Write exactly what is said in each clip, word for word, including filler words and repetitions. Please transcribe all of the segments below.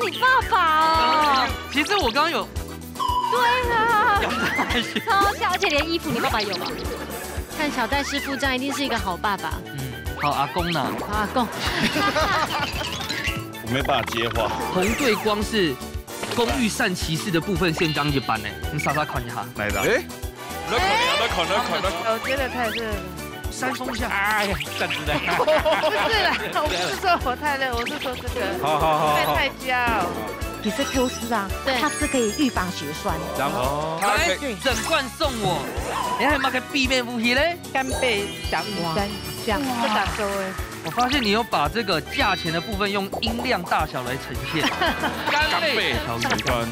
你爸爸哦。其实我刚刚有对啊，咬他一下。超像，而且连衣服你爸爸有吧？看小戴师傅这样，一定是一个好爸爸。嗯，好阿公呢？好阿公。我没办法接话。红队光是工欲善其事的部分，先讲一半呢，我们稍稍看一下。来了。哎，来看，来看，来看，来看。我觉得太热了。扇风一下，哎呀，站直了。不是啦，我不是说我太热，我是说这个好好好好。太太焦。其实头虱啊，对它是可以预防血栓。然后来，整罐送我。你还有没有个秘密武器嘞？干贝小鱼干酱，这打收哎。我发现你有把这个价钱的部分用音量大小来呈现。干贝小鱼干。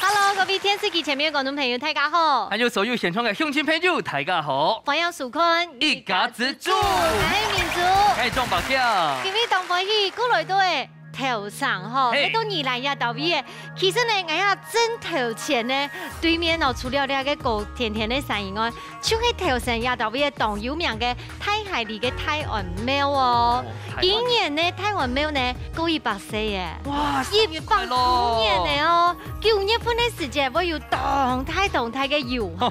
Hello，各位电视机前面的观众朋友，大家好。还有所有现场的乡亲朋友，大家好。欢迎收看一家之煮。我是明珠。哎，中宝票。今日当欢喜，过来到个头上吼，嘿到宜兰也到位个。其实呢，俺也真头前呢，对面哦，除了那个高甜甜的山以外，就係头前也到位个当有名个大溪里个大安廟哦。今年呢，大安廟呢，过一百岁耶。哇，一百五年的哦，九月份的时节会有当大当大个游行，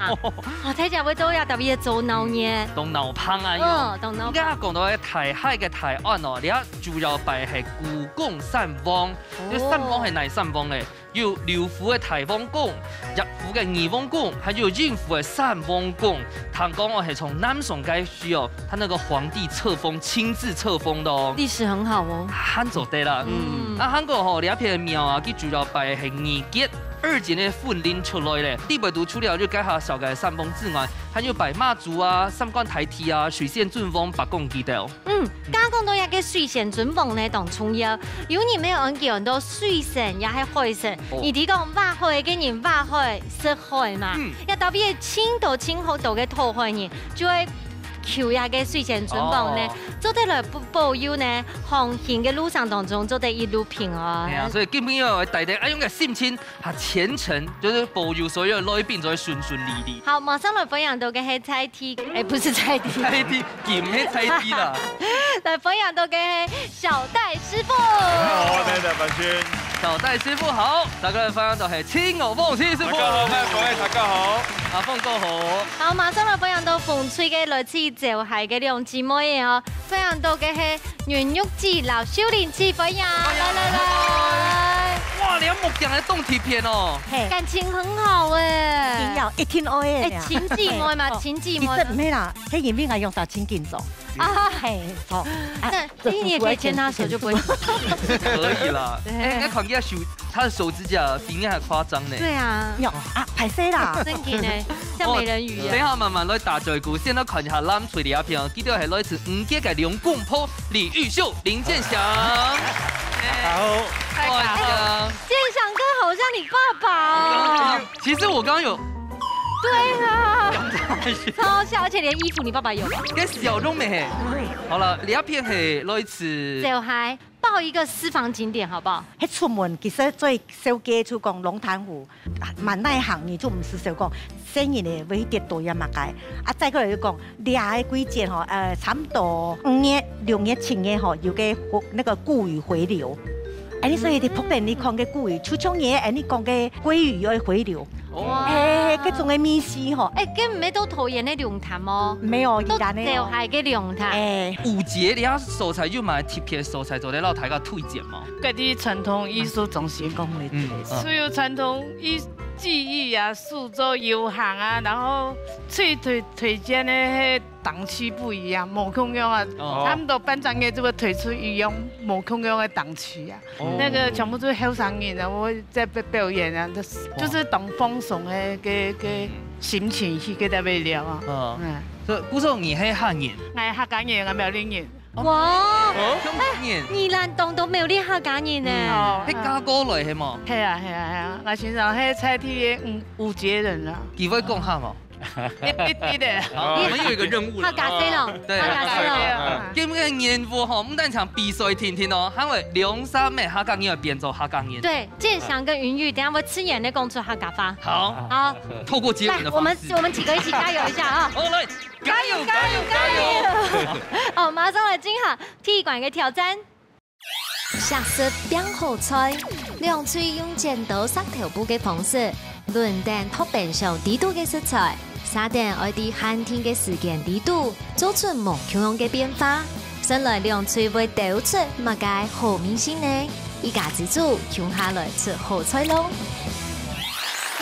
啊，大家会都要特别做闹热。当闹热啊！嗯，当闹热。应该讲到个大溪个大安哦，你看主要拜个故宫三王，这三王系哪三王呢？有劉府个大王宫、葉府个二王宫，还有應府个三王宮。聽講哦，係從南宋个時哦，他那个皇帝册封，亲自册封的哦。历史很好哦。還做得啦。嗯啊，還過吼，這片廟啊，佢主要拜个係二傑，二傑呢分靈出來咧。裡背肚除了就該下紹介三王之外，還有拜媽祖啊、三官大帝啊、水仙尊王、八公佢兜。嗯，剛剛講到一个水仙尊王呢，當重要。有人會安叫很多水仙，也係海仙。哦你提講挖海个人挖海食海嘛，嗯也特別个盡多盡好多个討海人，就會求一个水仙尊王呢，哦做得來保保佑呢，航行个路上當中做得一路平安。哎呀，所以今天要帶大家用个心情，啊，虔誠，就是保佑所有的來賓都會順順利利。好，馬上來分享到个係在地，哎，不是在地，在地，金的在地啦。來分享到个係小戴師傅。好，大家晚安。小戴師傅好，大家來分享到係青牛王師傅。大家好，大家好。阿峰哥好。好，馬上來分享到紅隊个來自走海个兩姊妹哦，分享到个係云玉姊、老秀玲姊，分享，來來來，哇，你目鏡還當特別哦。嘿，感情很好哎，一定要一定要哎，的。親姊妹嘛，親姊其妹實沒啦，佢因為我用到親近種。啊，嘿，好。那你也可以牽她手就不會。可以啦。對哎，那看起來手，他的手指甲比你還誇張呢。對啊，有啊，歹勢啦。真的呢，像美人魚一樣。等一下慢慢來打嘴鼓，先來看一下藍隊這片，佢就係來自五屆个龍公婆李玉秀、林建祥。好，大家好。建祥哥好像你爸爸哦。其實我剛剛有对啊，超像，而且連衣服你爸爸有吧？該笑容咩？好了，這片係來自走嗨，報一个私房景点好不好？佢出門其實最少个就講龍潭湖，滿哪行你就毋使想講，生意呢會跌到也麼个。啊，再過來就講，這个季節吼，呃，差不多五月、六月、七月吼，有个回那个鮜魚回流。哎，你所以你仆等你看个鮜魚，就像你哎，你講个鮭魚愛回流。哇哎，各種个美食吼，哎，根本都桃園的龍潭哦，沒有，都宜蘭的哦。走嗨个龍潭。哎，五節這所在有麼个特別所在做得摎大家推薦無？各地傳統藝術中心，講了嗯所有傳統藝技藝啊，塑造、遊行啊，然後最推推薦的係檔期不一樣，無共樣啊。哦差不多半隻月就會推出一樣無共樣的檔期啊。哦那個全部都是後生人啊，會在表表演啊，就是就是當放鬆的个个心情去跟大家聊啊。嗯，嗯，所以故所你係客人，𠊎客家人，𠊎苗栗人。哇，香港人，宜蘭當多苗栗客家人呢。哦係嫁過來係無？係啊係啊係啊，𠊎先生係在地的五五節人啊，佢會講客無？一一一的。好，我們有一個任務了客。家細佬，對客家細佬。啊今日个任務吼，毋單淨比賽定定哦，還會兩三名客家人會變做客家人。對，建祥跟云玉，等一下會自然的講出客家話。好，好，透過接來吻的，我們方式。我們幾個一起加油一下啊！好，來，加油，加油，加油！好，馬上來進行第一關个挑戰。食食變好菜，兩隊用剪刀石頭布个方式，輪等擇冰箱裡肚个食材，續等愛在限定个時間裡肚，做出無共樣个變化。先來兩隊會兜出麼个好味緒呢？一家之煮，共下來出好菜囉！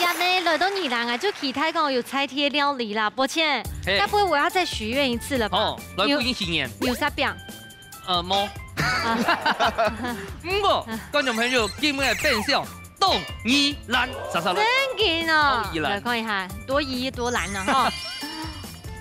呀，來到宜蘭啊，就期待講有在地个料理啦。抱歉，嘿。該不會我要再許願一次了吧？哦，來，有，不允許念。有啥餅？ 呃，無。啊。毋過，觀眾朋友，今日个冰箱，當宜蘭，莎莎來。真个哦。當宜蘭。來看一下，多宜多蘭呢，哈。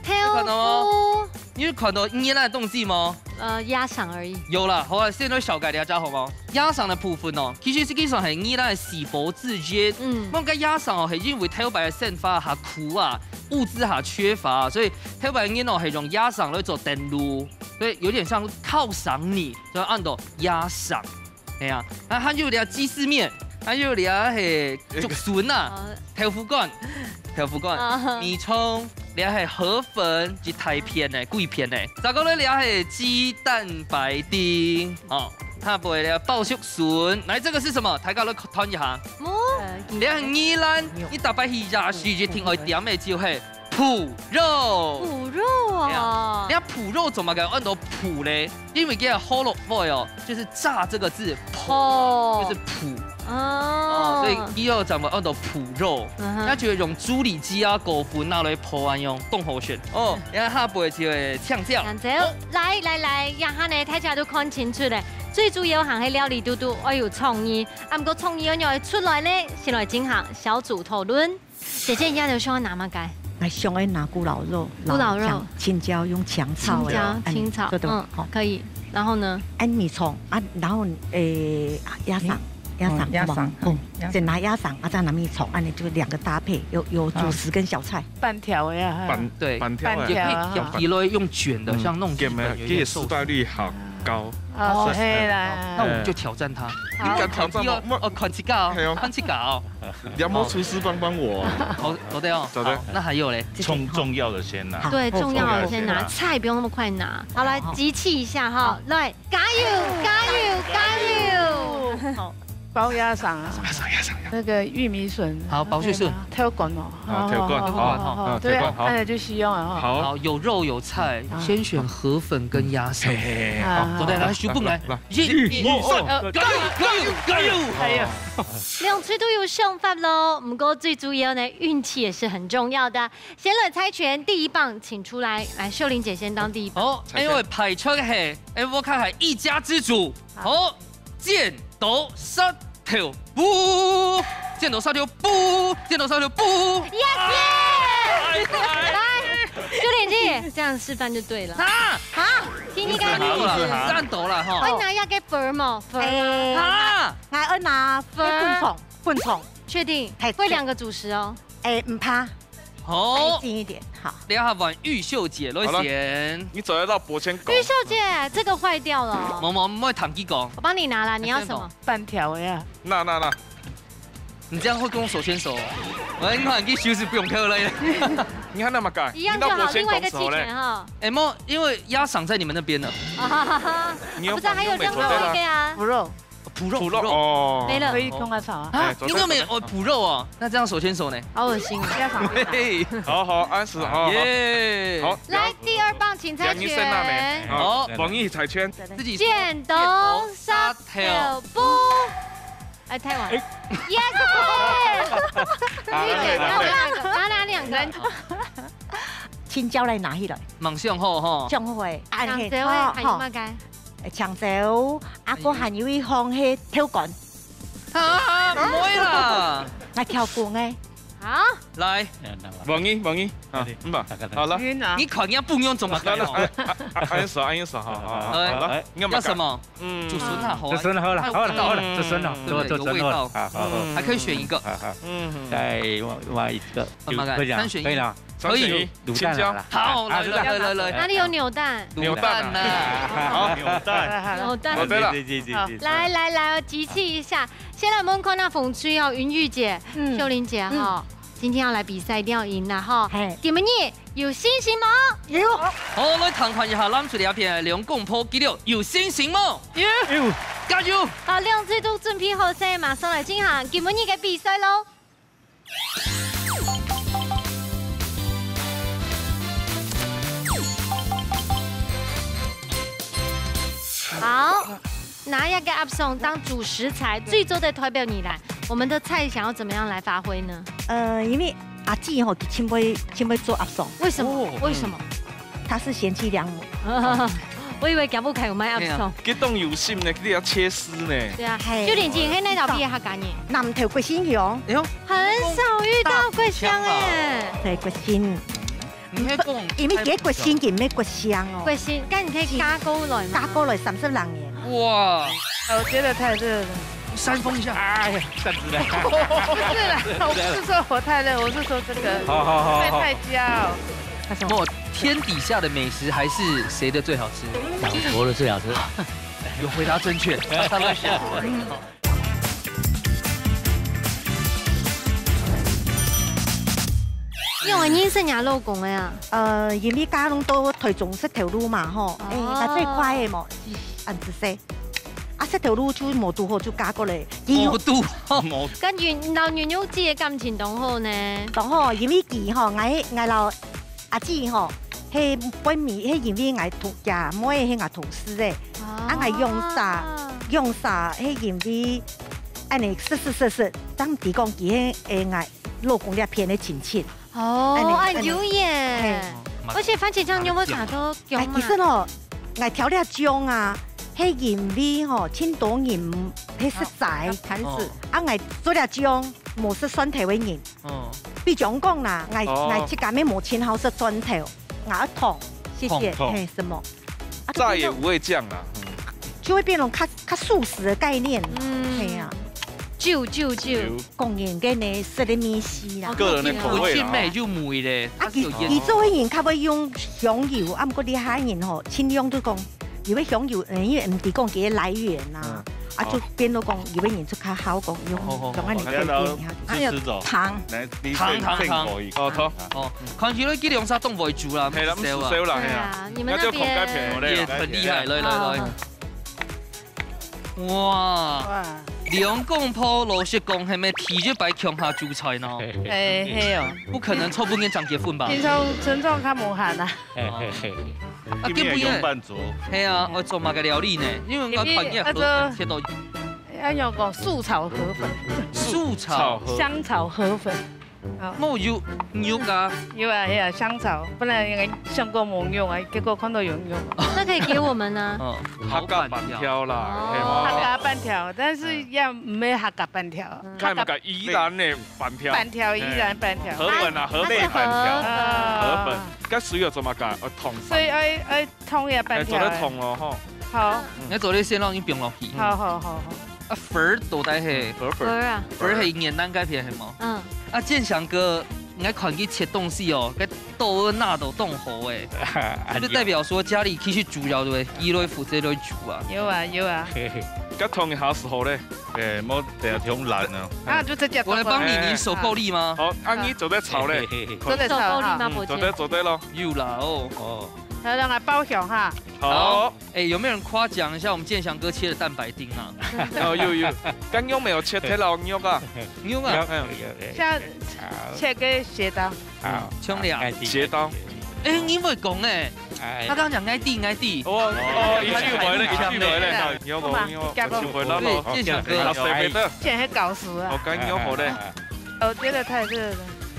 看到嗎？豆腐。你有看到宜蘭个東西嗎？呃，鴨賞而已。有啦，好啊，先來紹介這隻好無？鴨賞个部分哦，其實實際上係宜蘭个四寶之一。嗯。該鴨賞哦，係因為頭擺个生活較苦啊，物資較缺乏，所以頭擺人哦係用鴨賞來做燈籠。 所以有點像犒賞你，所以安到鴨賞。哎呀，啊，還有這雞絲麵，還有這係竹筍啊，哦。豆腐乾，豆腐乾，啊。米蔥，這係河粉，一大片呢，幾片呢。再過來這係雞蛋白丁，哦，下背這包粟筍。來，這個是什麼？大家來看一下。哦。這係宜蘭，你逐擺去夜市一定愛點个就係 烰肉。烰肉啊。哎呀，人家烰肉做麼个安到烰咧？因為佢个Holofoil哦，就是炸這個字，烰，哦。就是烰。哦。哦，所以佢又怎麼安到烰肉？嗯哼。人家就會用豬里肌啊、狗粉拿來烰啊，用當好食。哦，然後下背就會青椒。青椒。哦。來，來，來，這下呢，大家都看清楚咧。最主要還係料理肚肚愛有創意，啊，毋過創意愛仰般出來呢？先來進行小組討論。 姐姐，你這下想愛拿麼个？𠊎想愛拿咕咾肉，咕咾肉。青，青椒用薔草个，青椒，哎，薔草，做得，嗯，好。可以。然後呢？哎，米蔥啊，然後，誒，鴨賞，嗯。鴨賞，哦，鴨賞，好不好？嗯，嗯，鴨賞。先拿鴨賞，啊，再拿米蔥，恁樣就兩個搭配，有，有主食跟小菜。啊。粄條个啊，哈。粄，對，粄條个。粄條啊，也可以，哈。也可以用捲的，嗯，像那種捲的，日本有一些壽司。這個失敗率好高。哦，哦，係啦。那我們就挑戰他。好。你敢挑戰嗎？哦，看這個哦，係哦。看這個哦。 你有沒有廚師幫幫我啊？好，好的哦。好的。好，那還有嘞？重，重要的先拿。好。對，重要的先拿，重要的先拿。菜不用那麼快拿。好，來，好。集氣一下哈。好。來，加油，加油，加油！好。包鴨賞啊。鴨賞，鴨賞，鴨賞。那個玉米筍。好，包水筍。那個豆乾哦。啊，豆乾，好，好，好，好，好，啊，對啊，豆乾，好。那就使用了哈。好。好，有肉有菜，啊。先選河粉跟鴨賞。嘿，嘿，嘿，啊。好，好，對，來，來，來，來，來。 一、二、三，呃，加油，加油，加油！哎呀。兩隊都有想法囉，毋過最主要呢，運氣也是很重要的。先來猜拳，第一棒請出來，來，秀玲姐先當第一棒。好，因為派出个係，哎，𠊎看係一家之煮。好。好，剪刀石頭布，剪刀石頭布，剪刀石頭布。Yes，耶！哎，哎。來，秀玲姐，這樣示範就對了。啊！ 啊，聽聽看，你的意思。你看到了哈。會拿一個粉嗎？粉。哎，啊！𠊎愛拿粉。粉蟲，粉蟲。確定？哎，會兩個主食哦。哎，毋怕。好。哎，近一點，好。你要換玉秀姐來選。好了，你走得到伯謙狗。玉秀姐，這個壞掉了哦。無，無，毋會談這個。我幫你拿啦，你要什麼？粄條个呀。那，那，那。 你這樣會跟我手牽手哦？我很好，你休息不用客了耶。你看那麼趕，一樣就好，你到伯謙狗手嘞。另外一個雞拳哈。哎，莫，因為鴨賞在你們那邊呢。你有，不是，還有另外一個啊。你有美國隊啦。烰肉。烰肉，烰肉，烰肉。哦。沒了。可以跟我炒啊。啊，哎，你都沒有，走，走，走。哦，烰肉哦，那這樣手牽手呢？好噁心，不要吵。喂。好，好，按時，好，好。耶。好，來，第二棒，請猜拳。兩人勝那美。好，好。王毅猜拳。自己說。剪刀石頭布。 哎，太晚。哎。Yes！好，來，來，來，來。拿兩個，拿兩個。青椒來拿起來。吂想好吼。想好誒，按呢，青椒誒，還有麼个？吼，吼。誒，青椒，啊，嗯。還有一項係豆乾。啊，毋會啦。𠊎挑光誒。好。來。王毅，王毅，啊，嗯吧，好了。你看人家不用怎麼改哦。來，來，哎，哎，哎，哎，好，好，好，好，來，好了，哎，你要麼个？要什麼？ 嗯。竹筍啊，好啊。竹筍好了，好了，好了，嗯。竹筍了，對不對？竹筍好了。有味道。好，好，好。嗯。還可以選一個。好，好。嗯。再換，換一個。啊，麼个？有，可以啊，三選一。可以啦。可以。三選一，青椒。青椒好了。好，啊，來，來，來，來，來。哪裡有扭蛋？扭蛋啊。扭蛋啊。好，扭蛋。扭蛋。好的了。對，對，對，對，好。對。來，來，來，集氣一下。先來問看那紅隊哦，雲玉姐、嗯。秀玲姐哈。嗯。 今天要來比賽，一定要贏啦哈。嘿。今晡日有信心無？有。好，來聽看一下，咱出這片兩公婆紀錄，有信心無？有。有。加油！好，兩隊都準備好勢，馬上來進行今晡日个比賽囉。好，拿一個鴨胸當主食材，最做得代表你來。我們的菜想要怎麼樣來發揮呢？呃，因為阿姊吼，佢盡會，盡會做鴨胸。為什麼？哦。為什麼？他是賢妻良母。我以為佢屋下有賣鴨胸。哎呀。佢當有心呢，佢要切絲呢。對啊，嘿。就連今天那道菜也客家人。南投國姓鄉。哎喲，很少遇到國姓欸。對，國姓。你看這種，因為佢國姓，佢毋係國姓哦。國姓，該你可以加過來嗎？加過來三十零年。哇，我覺得太熱了。扇風一下。哎呀，扇子了。不是啦，我不是說我太熱，我是說這個好，好，好，好。菜菜椒。不，天底下的美食還是誰的最好吃？老婆的最好吃。有回答正確，他都想。你仰會認識你老公个啊？呃，因為嫁攏到台中石頭路嘛，吼，哦。哎，該最快个嘛，係恁仔細。啊，石頭路就無堵好就嫁過來。無堵好。跟阮，摎阮玉姊个感情當好呢。當好，因為佢吼，𠊎，𠊎摎阿姊吼，係本名，係因為𠊎同，姐妹係𠊎同事个。啊。啊，𠊎用啥，用啥，係因為，恁呢，識識識識，但毋知講佢係，欸，𠊎老公這片个親戚。哦，恁呢，恁呢。哎，有耶。嘿。而且番茄醬有無加到薑啊？哎，其實吼，𠊎調這醬啊，係因為吼，盡多人係食齋。啊，啊，哦。啊，𠊎做這醬，無食蒜頭个人。 哦。比將講啦，𠊎，哦。𠊎自家乜無盡好食蒜頭，𠊎愛燙，謝謝，燙，燙。嘿，什麼？啊，就變成，再也無味醬啦。嗯。就會變成較，較素食个概念啦，嗯。嘿啊。就，就，就。就。講人个呢，食个味緒啦。個人个口味啦。本身乜有味咧，啊，佢，佢做个人較會用香油，啊，毋過這下人吼，盡量都講，有个香油，呃，因為毋知講佢个來源啊。嗯。 啊，就變到講，有个人就較好講，用，好，好，好，用恁樣好，好，好，好，好。還有吃，吃走。糖。來，你先，糖，糖，先口一口。哦，糖。哦，看起來這兩儕當會煮啦，嘿啦，毋使燒啦。毋使燒啦，嘿啊。對啊，你們那邊也很厲害，來，來，來。啊。哇。哇。兩公婆老實講，係毋係第一擺共下煮菜呢？哎，係哦。不可能，除非你正結婚吧？平常，平常較無閒啊。嘿，嘿，嘿。啊，今晡日用飯煮。係啊，愛做麼个料理呢？因為𠊎看你个河粉切到，愛用个素炒河粉。素炒。炒河。香炒河粉。好。無有肉啊？有啊，有啊，香炒。本來應該想講無肉啊，結果看到有肉。那可以給我們啊。嗯，客家粄條啦，哦。係無？客家粄條，但是也毋係客家粄條。嗯。客家，客家宜蘭个粄條。粄條，宜蘭粄條。河粉啊，河內粄條。啊，係河粉。河粉。啊。該需要做麼个？愛燙手。所以愛，愛 燙一下粄條。哎，做得燙咯，吼。好。嗯。你做得先摎佢放落去。好，好，好，好。啊，粉兒到底係，粉兒，粉兒。粉兒啊。粉兒係原來該片係無？嗯。啊，建祥哥，你看佢切東西哦，該刀仔拿到當好誒。啊，就代表說家裡其實主要都係佢來負責來煮啊。有啊，有啊。嘿嘿。該燙一下時候咧。哎，莫等下忒爛啊。啊，就直接我來幫你，哎，你手夠力嗎？好，啊，你做得炒咧。嘿嘿嘿。做得炒哈。手夠力嗎，嗯，伯傑？做得，做得咯。有啦，哦。哦。來，讓來包香哈。好。好。 哎，有沒有人誇獎一下我們建祥哥切的蛋白丁啊？哦，有，有。剛剛沒有切忒老肉啊。肉啊。有，有，有。像切个斜刀。好。嗯，兄弟啊。愛弟。斜刀。哎，你會講哎。哎。他剛講愛弟，愛弟。哦，哦，一句話了，一句話了。有無？有無？一句話了咯。對，建祥哥。啊，誰沒得？現在搞死啊。哦，剛剛好嘞。啊，啊，啊。 我覺得太熱了。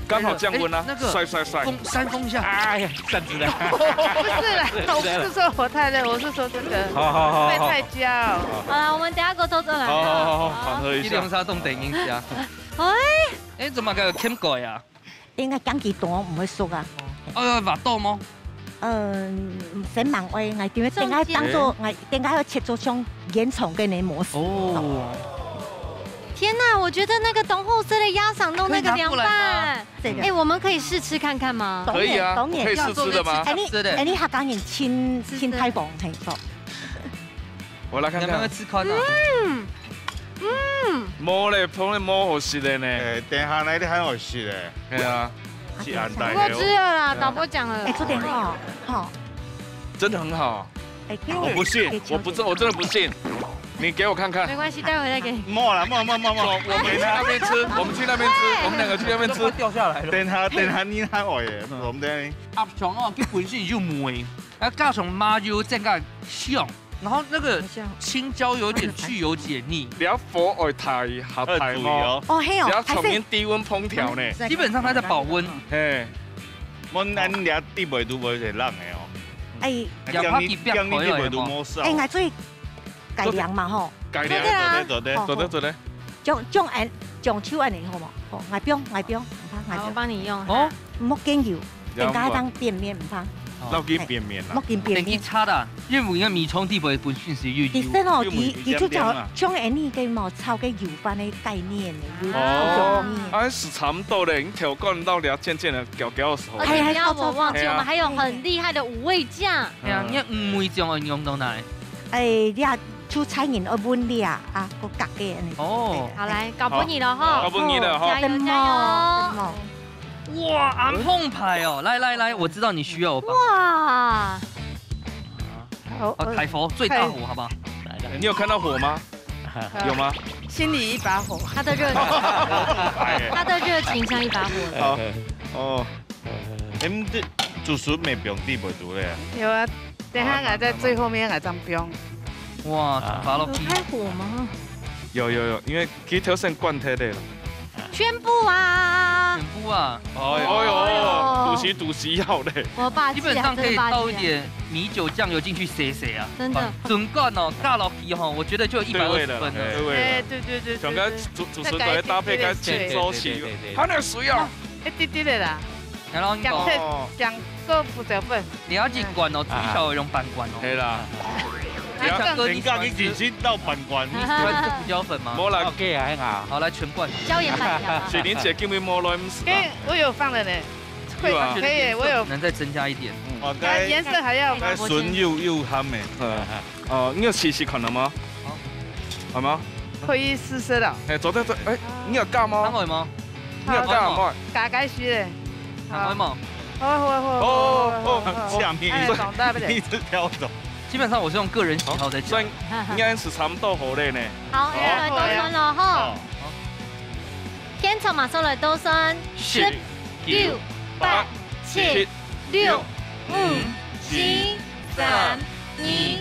剛好降溫啊，哎，那個，帥，帥，帥。風，扇風一下。哎呀，扇子了。不是啦，我不是說我太熱，我是說這個，好，好，好，好。菜，菜椒。好啦，我們等下過後再來啊。好，好，好，好，好，喝一下。一零三凍等一下。哎。哎，做麼个有欠過啊？應該講佢短，毋會熟啊。哎呀，滑倒嗎？ 嗯，先忙，𠊎，𠊎等下，等下當做，中間。𠊎等下要切做像煙囪个那模式。哦。天哪，我覺得那個當好食个鴨掌攏那個涼拌。可以拿過來嗎？這個。哎，我們可以試吃看看嗎？當然，可以啊，當然。可以試吃的嗎？哎，你，是的。哎，你客家人親，是的。親大方，嘿，好。我來看看。你要不要吃看啊？嗯，嗯。無咧，碰咧無好食的呢。哎，等下來的還好食的。係啊。 是恁大个哦。不過吃了啦，導播講了。哎，做得好，好。真的很好。哎，我不信，我不，我真的不信。你给我看看。没关系，待会再给你。莫啦，莫莫莫莫，我们去那边吃，我们去那边吃，我们两个去那边吃。都快掉下来了。等下等下你还会耶，我们等下。鴨腸哦，佢本身就梅，然后加上麻油，整个香，然后那个青椒有点去油解腻。你要火愛大下大哦。哦，嘿哦，你要重新低温烹调呢。基本上它在保温。嘿，我们你要地位都不会冷的哦。哎，也怕佢變開了。哎，我最 改良嘛吼。改良，做得做得做得做得。將將恁將手恁樣好無？好，𠊎放𠊎放，毋怕，𠊎放。好，我幫你用。哦，莫緊油，等下當變面，毋怕。老緊變面啦。莫緊變面。等佢炒啦，因為應該米蟲地位本身是有油。其實哦，佢佢就炒像恁樣个嘛，炒个油飯个概念呢。哦，啊，是差不多嘞，你調罐到了漸漸的攪攪的時候。而且不要我忘記，我們還有很厲害的五味醬。哎呀，你看五味醬用到哪裡？ 哎，你啊，出差人愛問你啊，啊，个價格呢。哦，好，來，交分你了哈，交分你了哈，加油加油！哇，恁澎湃哦！來來來，我知道你需要我幫。哇，哦，開火，最大火，好不好？你有看到火嗎？有嗎？心裡一把火，他的熱，他的熱情像一把火。好，哦，你們這主廚沒放地位度嘞？有啊， 等下𠊎在最後面𠊎正放。哇，發落去。有開火嗎？有有有，因為佢頭先關忒个啦。全部啊！全部啊！哎呦哎呦，肚屎肚屎要嘞！我爸基本上可以倒一點米酒醬油進去洗洗啊。真的。整罐哦，大老皮哈，我覺得就一百二十分了。對味了，對味了。哎，對對對對對。整個主主食都會搭配該清粥起油，還有水哦。一滴滴的啦。 然後你講，講過胡椒粉。你要去管哦，至少要用半罐哦。係啦。你要講人家已經先倒半罐。你喜歡吃胡椒粉嗎？無啦，OK啊，很好。好，來全罐。椒鹽飯條。水玲姐今日無來，毋係啦。哎，我有放了呢。有啊。可以，我有。能再增加一點。嗯。啊，該顏色還要。該筍又又鹹誒。嗯。 哦，你有試試看了嗎？好。好嗎？可以試試了。哎，做得做，哎，你有加嗎？湯會嗎？你有加嗎？加該些嘞。湯會嗎？好，好，好，好，哦，好，好，哦，好，好。下面哎，懂，對不對？一直挑走。基本上我是用個人喜好在講。所以應該係差不多好了呢。好，好，來倒算了哈。好。現場馬上來倒算。十、九、八、七、六、五、四、三、二、一，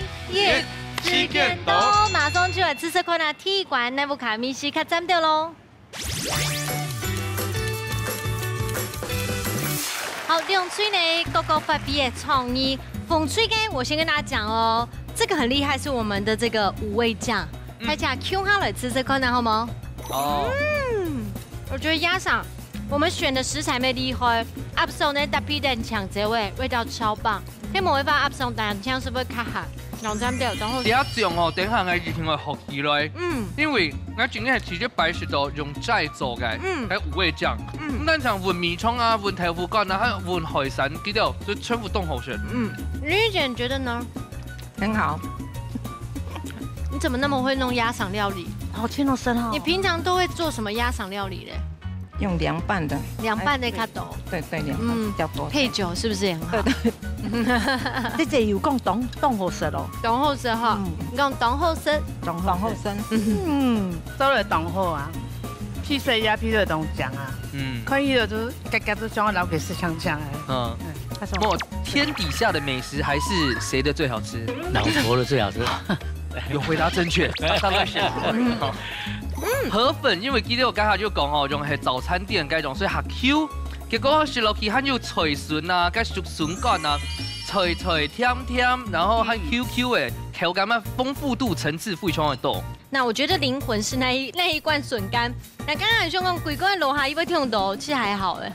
時間到，馬上就來試試看啊，第一關哪位个味緒較讚兜囉。好，兩隊呢，各各發揮个創意。紅隊个，我先跟大家講哦，這個很厲害，是我們的這個五味醬，嗯。大家共下來試試看啊，好無？哦。嗯，我覺得鴨賞 我們選的食材乜厲害，鴨賞呢搭配等香蕉味，味道超棒。該無辦法，鴨賞當然是會較鹹，兩三條，然後這種哦，等下𠊎一定會學起來。嗯。因為𠊎今日係直接擺設到用齋做个，嗯。還有五味醬。嗯。毋單淨搵米腸啊，搵豆腐乾啊，還有搵海產，這條就全部都好食。嗯，李姐你覺得呢？很好。你怎麼那麼會弄鴨賞料理？好，真好食哦。你平常都會做什麼鴨賞料理嘞？ 用涼拌的。涼拌的較多。哎，對，對，涼拌嗯，比較多。配酒是不是也很好？對，對。這个有講當，當好食哦。當好食哈，嗯。你講當好食。當好食。當好食。嗯。做了當好啊，配水啊，配水當香啊。嗯。看起來就是，嘎嘎都想要留給食香香的。嗯。嗯，他說無，天底下的美食還是誰的最好吃？老婆的最好吃。有回答正確，大家都選。嗯。河粉，因為今日𠊎剛好就講哦，用係早餐店該種，所以較Q。結果食落去還有脆筍啊，該竹筍乾啊，脆脆甜甜，然後還Q Q的，口感嘛豐富度層次非常的多。那我覺得靈魂是那一，那一罐筍乾。那剛剛有說過，鬼怪樓下一位聽到，其實還好誒。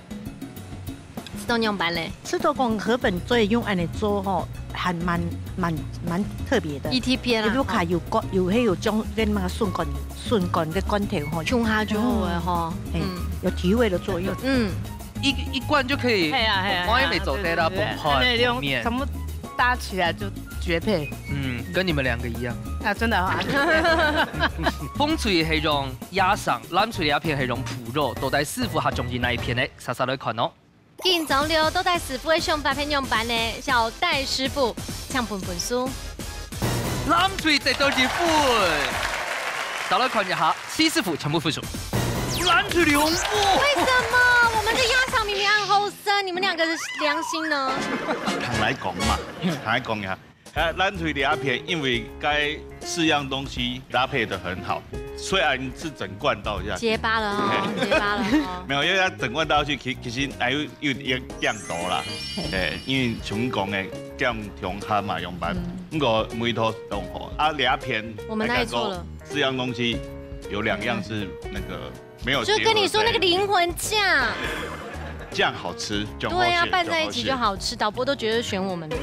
知道仰般咧？知道講河粉做用恁樣做吼，還蠻，蠻，蠻特別的。一體片啊，你如果有個，有，還有種跟那個筍乾，筍乾的罐頭吼，沖下就好了吼。嗯。哎，嗯。有提味的作用。嗯。一，一罐就可以，係啊，係啊，我也沒做得啦，係啊，對，對，對。崩壞，對，對，用，面。全部搭起來就絕配。嗯，跟你們兩個一樣。啊，真的啊。紅隊係用鴨賞，藍隊這片係用脯肉，到底師傅較中意哪一片呢？煞煞來看哦。 緊張了，到底師傅个想法係仰般呢？小戴師傅，請分分數。藍隊得到一分。再來看一下，徐師傅全部分數，藍隊兩分。為什麼？我們的鴨腸明明很好吃，你們兩個的良心呢？坦白講嘛，坦白講呀，呃，藍隊這片，因為該四樣東西搭配得很好，雖然是整罐倒下去，結巴了哦，嘿。結巴了哦。沒有，因為它整罐倒下去，其，其實還有，有點降頭啦。嘿。嘿，因為像你講的，降中和嘛，用白。嗯。不過味道當好。啊，這片我們哪裡錯了？大家都四樣東西有兩樣是那個沒有結合在一起。就跟你說那個靈魂醬。醬好吃，醬好吃。對啊，拌在一起就好吃，醬好吃。導播都覺得選我們了。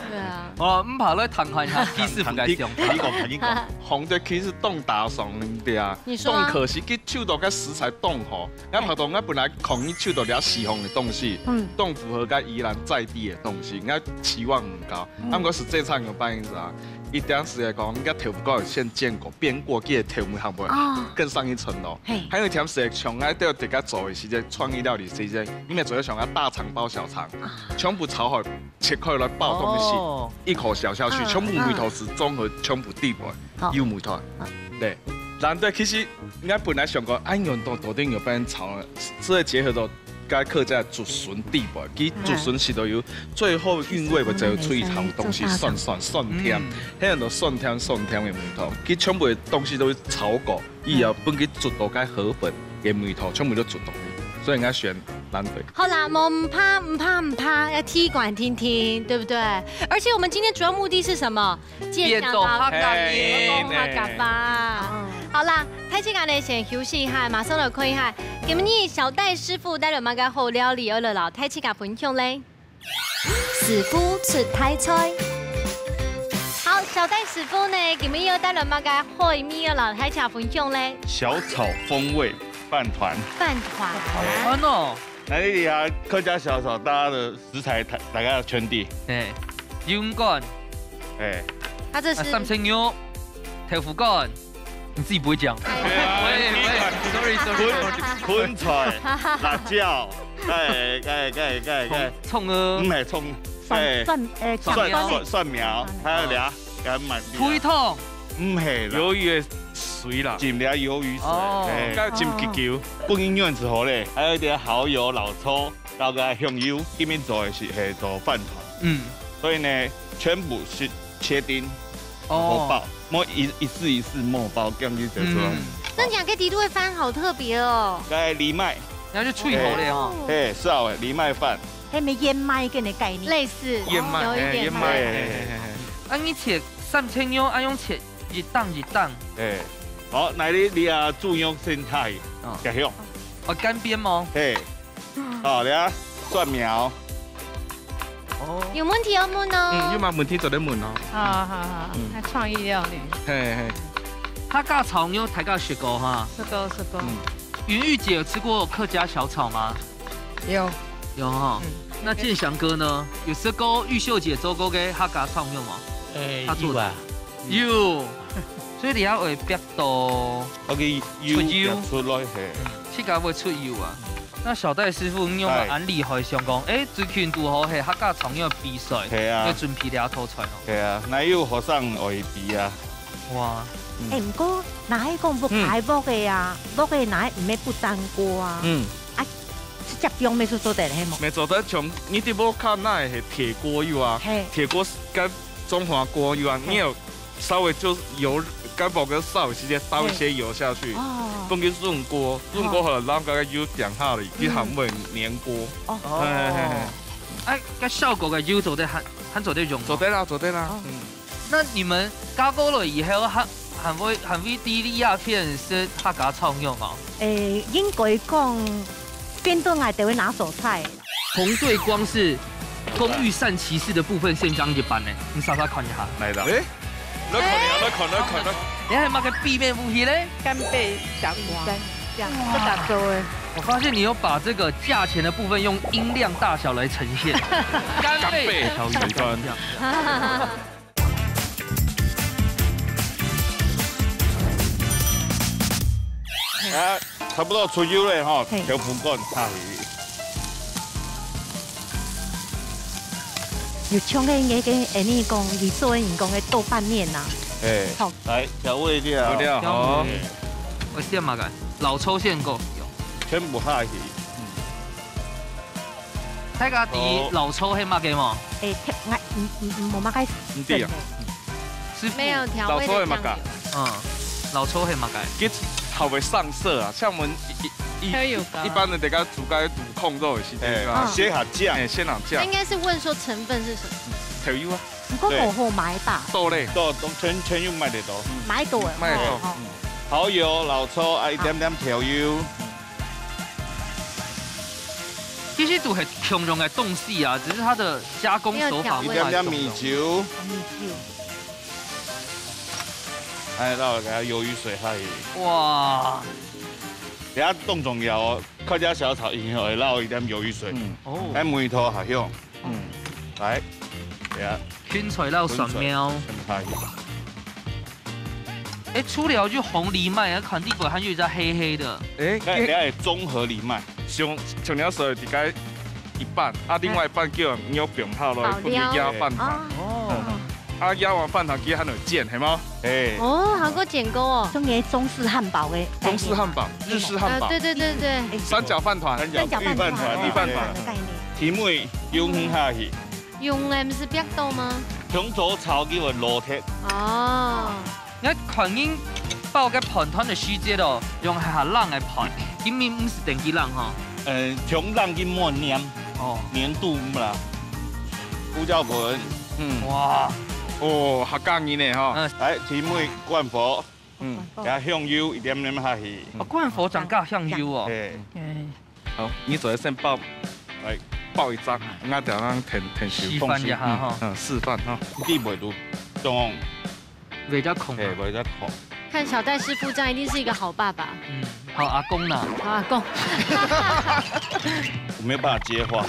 對啊。哦，毋怕來談看一下，徐師傅个想法。你講，你講。紅的其實當打爽的啊，你說啊。當可惜，佢手到个食材當好，𠊎拍到𠊎本來講你手到了西方的東西，嗯。當符合个宜蘭在地的東西，𠊎期望很高。嗯。啊，毋過實際上有辦法啊，一定是來講，你个豆腐乾先煎過、煸過，佢个甜味還會哦。更上一層樓。嘿。還有一點是像𠊎在自家做的時間，創意料理時間，你們主要想要大腸包小腸，啊。全部炒好，切開來包東西，哦。一口咬下去，嗯，全部味道是綜合全部底背，好。有味道。好。對，難得其實𠊎本來想講，哎，用到到底有辦法炒呢，所以結合到 該客家竹筍底背，佢竹筍是都有最後韻味，或者有出一層東西，酸酸酸甜，嗯。很多酸甜酸甜的味道。佢全部的東西都是炒過，以後分佢煮到該河粉的味道，全部都煮到去，所以應該選藍隊。好啦，無，毋怕，毋怕，毋怕，要踢館聽聽，對不對？而且我們今天主要目的是什麼？ 變做客家人。客家話。好啦，大自家呢先休息一下，馬上來看一下，今日小戴師傅帶來麼个好料理，愛來摎大自家分享咧。師傅出大菜。好，小戴師傅呢，今日又帶來麼个好料理，愛摎大自家分享咧？小炒風味飯糰。飯糰。好吃哦。 來，你啊，客家小炒，大家的食材，大，大家的圈地。哎，油乾。哎。它這是啊，三層肉、豆腐乾，你自己不會講。哎。喂，喂，sorry，sorry，sorry。芹，芹菜、辣椒，哎，哎，哎，哎，哎。蔥，蔥啊。毋係蔥，蒜，哎，蒜，蒜苗。蒜，蒜，蒜苗，還有啥？還有滿地啊。肥湯。毋係啦。魷魚的水啦。浸了魷魚水，哦，哎。該浸幾久？哦。滾一陣子好咧，還有一點蠔油、老抽。 摎个香油，今日做个係，係做飯糰。嗯。所以呢，全部係切丁，哦。然後包，莫一，一絲一絲莫包，這樣就做出來。嗯。真假？該底肚个飯好特別哦。該藜麥。然後就脆口咧哦。嘿，嘿，是啊，藜麥飯。係無燕麥粿个概念。類似，燕麥，有一點。哎，燕麥，嘿，嘿，嘿，嘿。啊，你切三層肉，啊，用切一檔一檔。哎，好，來，你，你啊，豬肉先下去，哦。加香。哦，乾煸嗎？嘿。 好，你啊，蒜苗。哦。有問題要問哦。嗯，有麼問題做得問哦。好，好，好，嗯。來創意料理。嘿，嘿。客家炒肉大家食過哈？食過，食過。嗯。云玉姐有吃過客家小炒嗎？有。有哈。嗯。那建祥哥呢？有吃過玉秀姐做過个客家炒肉嗎？哎，她做的。有啊。有。所以你要會煏到，OK，油出油。煏出來，嘿。嗯，自家會出油啊。 那小戴師傅，你有無恁厲害，想講，哎，最近拄好係客家炒肉比賽，係啊。愛準備這道菜哦。係啊，哪有學生愛比啊？哇。嗯。哎，毋過，若係講屋下屋个啊，屋个若係毋係不粘鍋啊？嗯。啊，直接用乜係做得係無？乜做得，像你在屋下若係鐵鍋有啊，嘿。鐵鍋跟中華鍋有啊，嘿。你有 稍微就油，該鑊个燒時間倒一些油下去，嘿。哦。放去潤鍋，潤鍋好了，哦。然後剛剛油點下了，嗯。佢還會黏鍋。哦。嘿，嘿，嘿，嘿。哎，該效果个油做得還，還做得用嗎？做得啦，做得啦。哦。嗯。那你們加過了以後，還，還會，還會在這片食客家炒肉嗎？誒，應該講，變做𠊎兜个拿手菜。 紅隊光是工欲善其事的部分，先將一半呢，你稍稍看一下。哪一道？哎，來看一下，來看，來看，來。你還有麼个秘密武器嘞？干貝小瓜，這樣不打勾哎。我發現你有把這個價錢的部分用音量大小來呈現。干貝小魚乾。 啊，差不多出油了吼，嘿。豆腐乾下去。有像个，个，个，恁呢講，佢做个人講个豆瓣面啊。哎，好。來，調味料。調味料，好。哎。我先嘛个，老抽先過。全部下去。大家知老抽係麼个無？哎，我，嗯，嗯，嗯，無麼个。毋知啊。師傅。沒有調味的醬油。老抽係麼个？嗯，老抽係麼个？佢頭會上色啊，像我們一，一，一，可以有个。一般的，等下煮該滷控肉的時間，哎，啊。鮮蝦醬。哎，鮮蝦醬。他應該是問說成分是什麼。調油啊。毋過無好買吧？豆類。豆，都全，全有買得到。買到的，買得到。哦。蠔油、老抽，啊，一點點調油。其實都係共樣个東西啊，只是它的加工手法不太一樣。一點點米酒。米酒。哎，然後給它魷魚水下去。哇。等下當重要哦，客家小炒一定要落一點魷魚水。嗯。哦。哎，梅頭下香。嗯。來，等下。芹菜摎蒜苗。芹菜下去。 哎，除了就紅藜麥，啊，看底背還有一隻黑黑的。哎，該，該係綜合藜麥。像，像你所在該一半，啊，另外一半叫人用冰泡落去，分佢壓飯團。哦。哦。啊，壓完飯團，佢還有煎，係無？哎。哦，還過煎過哦。像个中式漢堡个概念嘛。中式漢堡、日式漢堡。呃，對，對，對，對。哎。三角飯團。三角飯團、三角飯團、御飯團。御飯團的概念。題目油分下去。用个毋係煏到嗎？紅棗炒佢會老忒。哦。 𠊎看人包个飯團个時節哦，用下冷个飯，根本毋使等佢冷吼。呃，從冷佢慢黏，哦。黏度啦。胡椒粉，嗯。哇。哦，客家人呢吼。嗯。來，題目關火，嗯。加香油一點點下去。哦，關火正加香油哦。嘿。嗯。 好，你做得先包，來，包一隻，𠊎等下𢯭，𢯭手，示範一下吼。放手，嗯，嗯，示範吼。你袂堵中，會較空啊。嘿，會較空。看小戴師傅這樣，一定是一個好爸爸。嗯，好阿公啦。好阿公。我沒有辦法接話。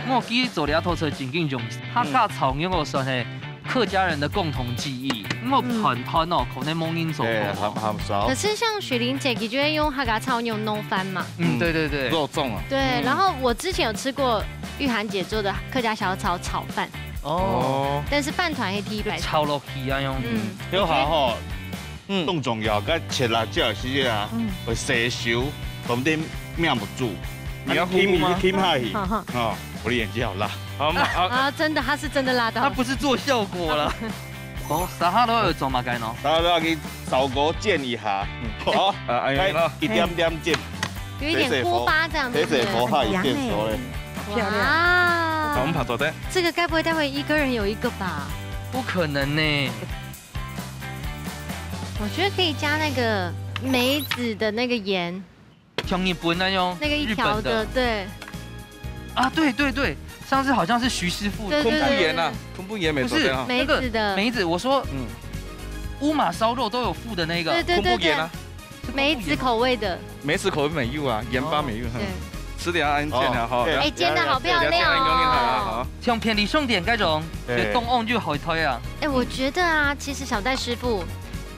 我記得做這道菜真緊張，客家炒肉算係 客家人的共同記憶，因為飯團哦，可能無人做過。對，還，還少。可是像雪玲姐，你就會用客家炒肉弄飯嘛。嗯，對，對，對。肉粽啊。對，嗯。然後我之前有吃過玉涵姐做的客家小炒炒飯，哦。但是飯團係第一擺。炒落去啊，用。嗯。有好吼，嗯。當重要，該切辣椒時啊，嗯。會洗手，同啲面目珠。你要呼呼嗎？你撳下去，哈哈。哦，我的眼睛好辣。 好嘛，好。啊，真的，他是真的辣到。他不是做效果啦。哦，撒哈拉有做麼个呢？撒哈拉佢炒過煎一下，嗯。好，啊，哎呀，來，一點點煎。有一點鍋巴這樣，對不對？洗洗火，洗洗火，它已經熟了。很香欸。漂亮。哇。好，我們拍手的。這個該不會待會一個人有一個吧？不可能呢。我覺得可以加那個梅子的那個鹽。 像日本那樣，那個一條的，日本的。對。啊，對，對，對，上次好像是徐師傅。對，對，對，對。昆布鹽啊，昆布鹽沒錯的啊。不是，那個梅子的。梅子，我說，嗯。烏馬燒肉都有附的那個。對，對，對，對。昆布鹽啊。是昆布鹽嗎？梅子口味的。梅子口味沒有啊，鹽巴沒有，哦，哼。對。吃得要安全啊，哦，哈。對。哎，煎得好漂亮哦。對，對，對，對，對，好。像便利商店該種，對。就東歐就好推啊。哎，我覺得啊，其實小戴師傅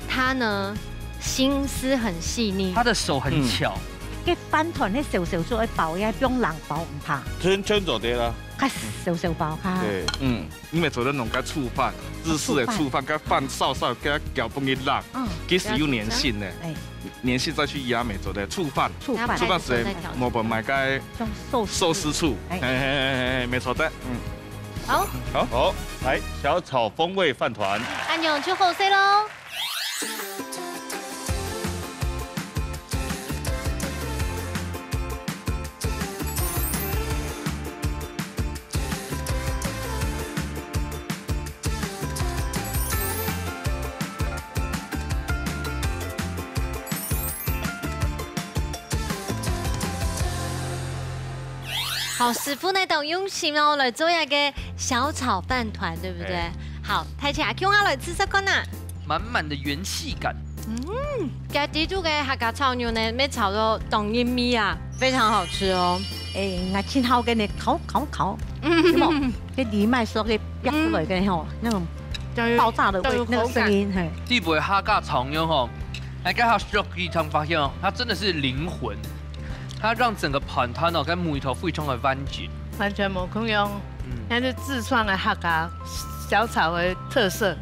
他呢，心思很細膩。他的手很巧。嗯。該飯團呢，小小做一包，也不用冷包，毋怕。全，全做得啦。較小小包，較。對。嗯，你們做得弄個醋飯，日式的醋飯，醋飯。該飯燒燒，該攪分佢冷，嗯。其實有黏性的。哎。黏性再去壓，乜做得醋飯。醋飯。醋飯係無，無買該像壽司。壽司醋。哎。嘿，嘿，嘿，嘿，沒錯的。嗯。好。好。好，來，小炒風味飯團。恁樣就好勢咯。 好，師傅呢，當用心哦，來做一個小炒飯團，對不對？哎。好，大家共下來試試看啊。滿滿的元氣感。嗯，該底肚个客家炒肉呢，乜炒到當入味啊，非常好吃哦。哎，𠊎盡好个呢，烤，烤，烤。嗯。有沒有？該藜麥燒个煏出來个吼，嗯。那種爆炸的味，那種口感。那個聲音，嘿。底背客家炒肉吼，哎，剛好說一趟發現哦，它真的是靈魂。 它讓整個飯團哦，跟梅頭非常的完整。完全無共樣。嗯。該係自創个客家小炒个特色。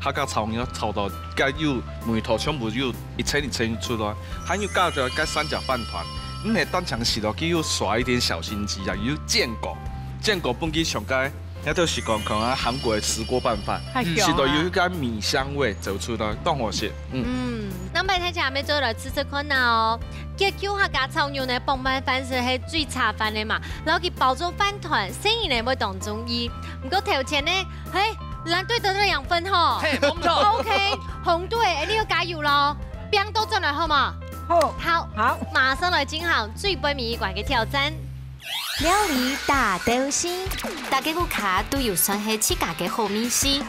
客家炒肉炒到該有味道，全部有一層一層出來，還有加上該三角飯團，毋係單淨食落去，有耍一點小心機啊，有煎過，煎過分佢像該，該就係講可能韓國个石鍋拌飯，哎喲。食到有一個米香味走出來，當好食。嗯。嗯，兩擺大家也做來試試看啊哦。結局客家炒肉呢，傍晚飯時係最下飯个嘛，然後佢包裝飯團，生意呢會當中意。毋過頭前呢，嘿，藍隊得到兩分吼。嘿，無錯。OK，紅隊，你要加油咯，拚到轉來好嗎？好。好，好。馬上來進行最尾一關个挑戰。料理大鬥西，大家屋下都有算係自家个好味緒，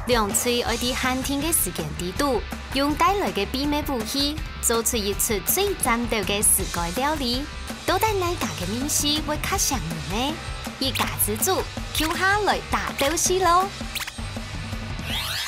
兩隊愛在限定个時間裡肚，用帶來个秘密武器，做出一出最讚鬥个自家料理。到底哪家个味緒會較餳人呢？一家之煮，共下來大鬥西咯！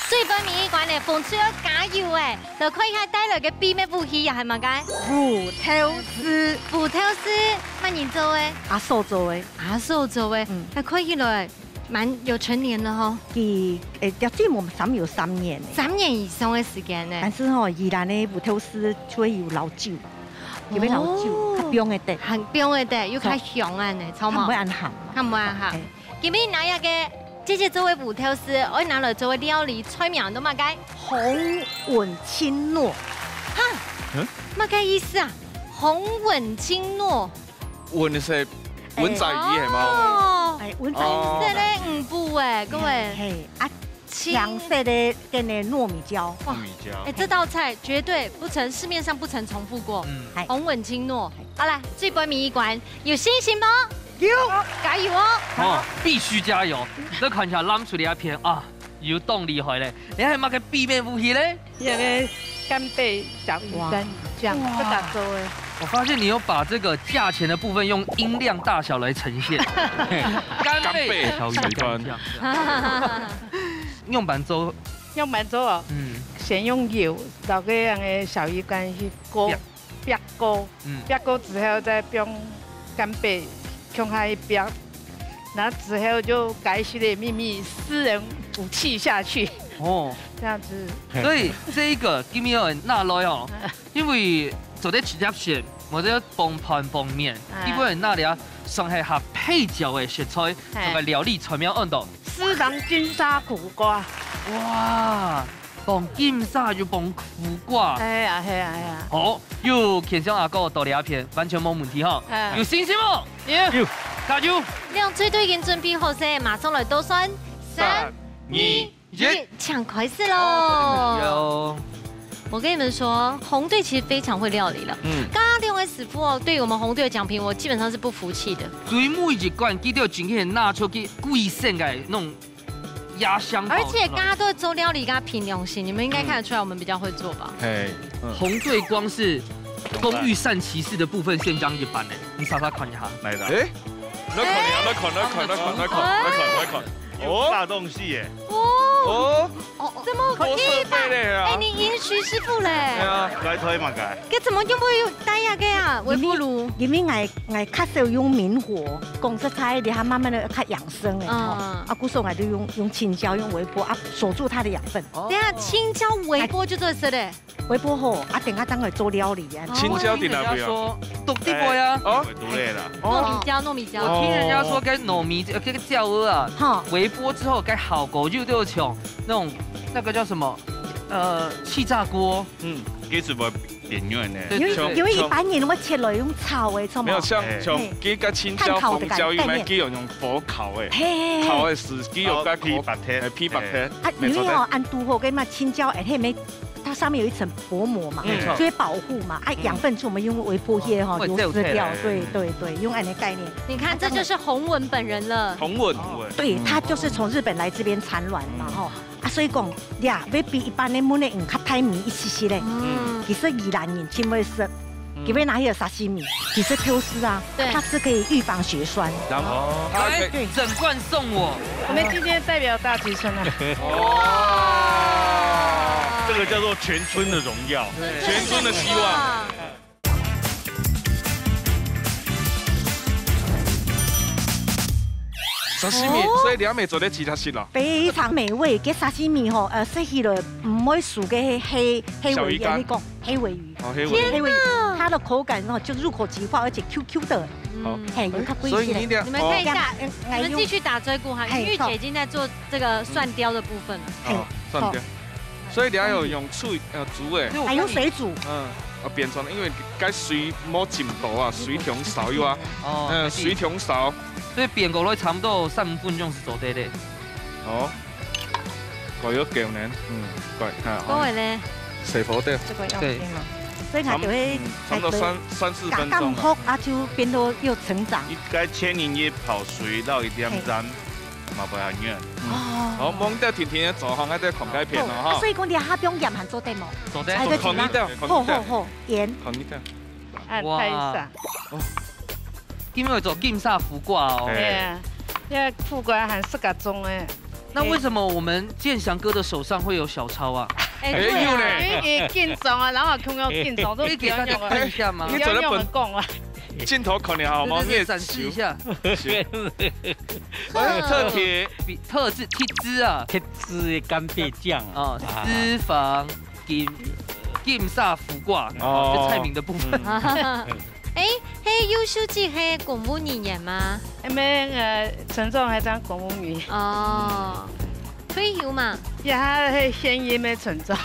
最尾一關呢，紅隊愛加油欸！來看一下帶來个秘密武器又係麼个？烏豆絲。烏豆絲，麼人做个？阿嫂做个。阿嫂做个，嗯。那看起來蠻有成年了吼。佢，誒，這水母三有三年了。三年以上个時間呢。但是吼，宜蘭个烏豆絲就會有老酒，有會老酒，哦。較冰个得。很冰个得，又較香啊呢，著無？較毋會恁鹹。較毋會恁鹹。嘿。今日拿一个姐姐做个烏豆絲，愛拿來做个料理，菜名都麼个？紅吻青糯。哈？嗯？麼个意思啊？紅吻青糯。吻係吻仔魚係無？哦。哎，吻仔魚。紅色个魚脯欸，各位。嘿，啊，青。青色个跟个糯米椒。糯米椒。哎，這道菜絕對不曾，市面上不曾重複過。嗯。哎。紅吻青糯。好啦，最尾一關，有信心無？有。加油哦！哦，必須加油！你看一下，攬出來一片啊，有當厲害咧。你還有麼个秘密武器咧？ 這个干貝小魚乾醬，哇。自家做个。我發現你有把這個價錢的部分用音量大小來呈現。嘿，干貝小魚乾。干貝小魚乾醬。仰般做？仰般做哦？嗯。先用油，摎該樣个小魚乾去煸。煸。煸過，嗯。煸過之後再放干貝，放下去煸。 那之後就該食个祕密私人武器下去。哦。這樣子。所以這一個今日愛拿來哦，因為做得直接食，或者傍飯傍麵，哎。一般人拿來啊，算係下配角个食材，嘿。這個料理菜名安到。私房金沙苦瓜。哇！ 傍金沙又傍苦瓜。哎呀，係啊，係啊。好，有健將阿哥到這片，完全無問題哈。哎。有信心無？有。有。加油！兩隊都已經準備好勢，馬上來倒算。三、三、二、二、一，一。請開始咯。哦，這個很需要哦。我跟你們說，紅隊其實非常會料理了。嗯。剛剛兩位師傅哦，對於我們紅隊的講評，我基本上是不服氣的。對每一關，佢都有真正拿出去貴生个那種 壓箱寶出來。而且大家都做料理，大家憑良心，你們應該看得出來我們比較會做吧？嗯。嘿，嗯。紅隊光是工欲善其事的部分，先將一半呢，你稍稍看一下。來的。誒，來看一下，來看，來看，來看，來看，來看，來看。哦。有大東西耶。哦。哦。哦，怎麼可以吧？多設備嘞啊。哎，你贏徐師傅嘞。對啊。來推嘛該。這怎麼又不會有帶那個啊？微波爐。因為，因為𠊎，𠊎較少用明火，講實在，你還慢慢的較養 生个吼。嗯。啊，故所𠊎就用，用青椒，用微波啊，鎖住它的養分。哦。等一下，青椒微波就做得食嘞。微波吼，啊，等下等下做料理啊。青椒在哪位啊？我聽人家說，都，都會啊。哦。會毒類啦。糯米椒，糯米椒。我聽人家說跟糯米，呃，跟椒魚啊，哈。微波之後，該效果就，就像那種，那個叫什麼？呃，氣炸鍋。嗯，其實我 邊緣呢。對，對，對。因為，因為一般人會切落用炒个，著無？沒有，像，哎。像這個青椒、紅椒，佢乜佢用，用火烤个。嘿，嘿，嘿。烤个時，佢用該火，哦，皮白切。哎，皮白切。哎。啊，沒錯的。因為哦，恁堵好个嘛，青椒，哎，佢乜，它上面有一層薄膜嘛，沒錯。就會保護嘛。啊，嗯。養分就我們用微波爐吼，嗯。流失掉。會掉下來。對，對，對，用恁樣的概念。你看，這就是紅吻本人了。紅吻。對，它就是從日本來這邊產卵嘛，吼。 啊，所以講，呀，會比一般个蚊仔較大尾一息息咧。嗯。其實宜蘭人盡會食，嗯。佢會拿去做沙西米，其實豆豉啊，對。它是可以預防血栓。然後，哦。來，OK。整罐送我。我們今天代表大吉村啊。哇！這個叫做全村的榮耀，對。全村的希望。沙西米，哦。所以你還沒做得其他食了。非常美味，該沙西米吼，呃，食起來毋會輸該黑，黑尾魚，小魚乾。你講，黑尾魚。哦，黑尾魚。黑尾魚，天哪！它的口感哦，就入口即化，而且Q Q的。嗯。好。嘿，有較貴一些。所以你一定要，你們看一下，哦。你們繼續打嘴鼓哈，嘿，玉姐已經在做這個蒜雕的部分了。嘿，哦，蒜雕。好。所以你還有用煮，呃，煮的。還用水煮。嗯，啊，變成，因為該水無浸到啊，水當少有啊。哦，嗯，對。水當少。 所以煸過來差不多三五分鐘係做得了。哦，過有夠呢，嗯，過，啊，各位呢？細火點。這個要煎嗎？對。所以佢就會，嗯，差不多三，三四分鐘。加減火啊，就變到又成長。一該千零一泡水，落一點鹽，嘿。嘛不會很軟。嗯。哦。好，望到甜甜个做好，還在看該片了哈。啊，所以講你下放鹽還做得無？做得。哎，對，可以的，可以的。好，好，好，鹽。可以的。 啊，哇。看一下。哦。今日做金沙苦瓜哦。哎。對啊，這苦瓜還自家種的。那為什麼我們建祥哥的手上會有小抄啊？哎，哎，對啊。有呢。因為緊張啊，然後空要緊張，都可以給大家看一下嗎？不要用，不要用講啊。鏡頭看一下好嗎？對，對，對，展示一下。是。哎，特別。特製，特製啊。特製的干貝醬啊。哦，啊。私房 金，金沙苦瓜，哦。哦，這菜名的部分。嗯。哎，係游秀姊係公務人員嗎？毋係，呃，村長還當公務員。哦，退休嘛。也係現任个村長。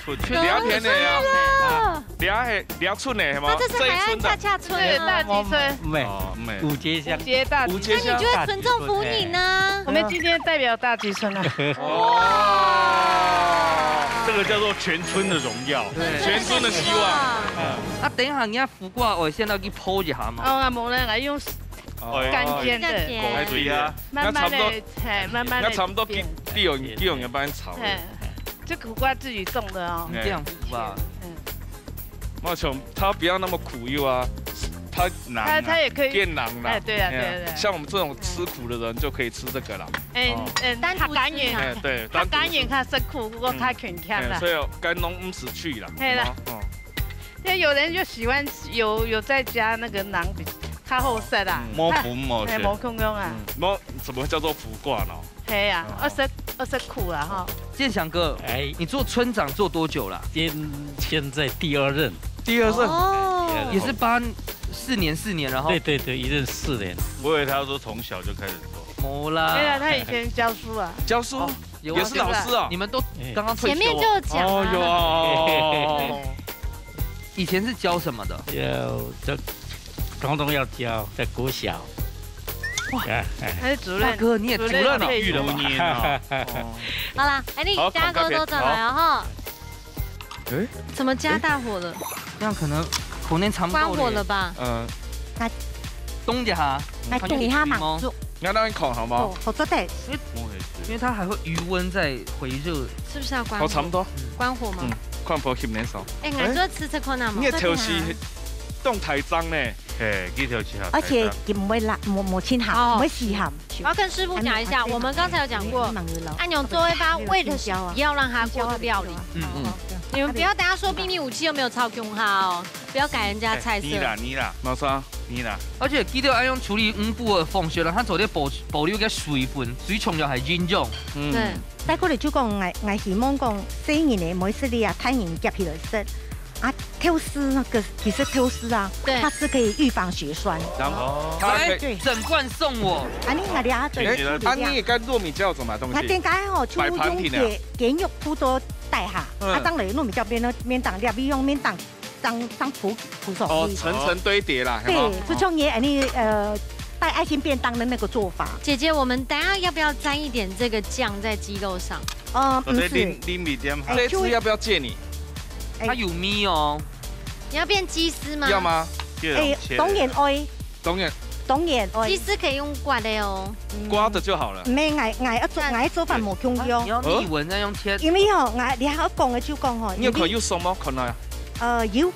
村長。你要填的呀。得罪了。你要係，你要村的係嗎？他這是海岸恰恰村啊。這一村的。對，大吉村。毋係，哦，毋係。五街鄉。五街大吉村。五街鄉。那你就在村政府裡呢。我們今天代表大吉村啊。 哇，這個叫做全村的榮耀，對。全村的希望。嗯。啊，等一下，你要苦瓜，我先來去泡一下嘛。哦，啊，無呢，來用哦，乾煎的。乾煎。哎，對呀。慢慢地，那差不多，嘿，慢慢地那差不多給，給我，給我們幫你炒。嘿，這苦瓜自己種的哦。哎。這樣苦啊。嗯。 我想它不要那麼苦又啊，它冷啊，它，它也可以變冷啦。哎，對啊，哎呀，對啊，對啊。像我們這種吃苦的人就可以吃這個啦。哎，哦。嗯，單獨吃啊。客家人，哎，對，客家人較食苦，不過較健康啦。嗯。哎，所以該弄毋使去啦，嘿啦。哦。因為有人就喜歡有，有再加那個鯪魚，較好食啦。嗯。無分無食。哎，無共樣啊。嗯，無，怎麼會叫做苦瓜呢？ 嘿啊，哦。愛食，愛食苦啦，吼。建祥哥，哎。你做村長做多久了？現，現在第二任。第二任？哦。第二任。也是八，四年，四年，然後對，對，對，一任四年。我以為他說從小就開始做。沒啦。對啊，他以前教書啊。教書？哦，有啊，也是老師啊。你們都哎。剛剛退休。前面就有講啊。哦，有啊。以前是教什麼的？有，這 通通要教，在國小。哇，哎，哎。他是主任，大哥，你也主任了。主任退休了嘛。五年啊。哦。好啦，哎，你好，加夠多轉來哦，吼。哎。怎麼加大火了？這樣可能可能差不多了。關火了吧？呃，來，動一下，來，動一下嘛，看有點水嗎？做。你要讓你烤好嗎？哦，好做得。因為，因為它還會餘溫在回熱。是不是要關火？哦，差不多。關火嗎？嗯，看火熄燃燒。哎，𠊎做試試看啊嘛。你的頭是當大張呢。 嘿，佢頭前下而且佢毋會爛，無，無清鹹，哦。毋會死鹹。我要跟師傅講一下，我們剛才有講過，按鈕做一發，為的是不要讓它過度料理。嗯，嗯。你們不要等下說秘密武器又沒有超級好哦，不要改人家菜色。哎，你啦，你啦。沒錯。你啦。而且記得要用處理五步的方式，讓它做得保，保留个水分，最重要還營養。嗯。對。再過來就講，𠊎，𠊎希望講，細人仔毋好食哩啊，大人夾起來食。 啊，豆豉那個，其實豆豉啊，對。它是可以預防血栓。然後，哦。它可以，哎，對。整罐送我。啊，你拿了啊，哎，對，啊，你該糯米椒做麼東西？啊，點解哦，就用雞，擺盤體呢？雞肉鋪到底下，嗯。啊，當然糯米椒邊呢，面當，你不用面當，當，當鋪，鋪上去。哦，層層堆疊啦，對，係嗎？就像你，哎，你，呃，帶愛心便當的那個做法。姐姐，我們等下要不要沾一點這個醬在雞肉上？呃，不是。或者淋，淋一點。哎，這次要不要借你？ 哎。它有味哦。你要變雞絲嗎？要嗎？哎，當然愛。當然。當然愛。雞絲可以用刮的哦。嗯。刮的就好了。毋係，𠊎，𠊎愛做，𠊎愛做法無共樣。你要逆紋再用切。因為吼，𠊎，你還要講的就講吼，你有看有熟嗎？看到呀。呃，有。哦。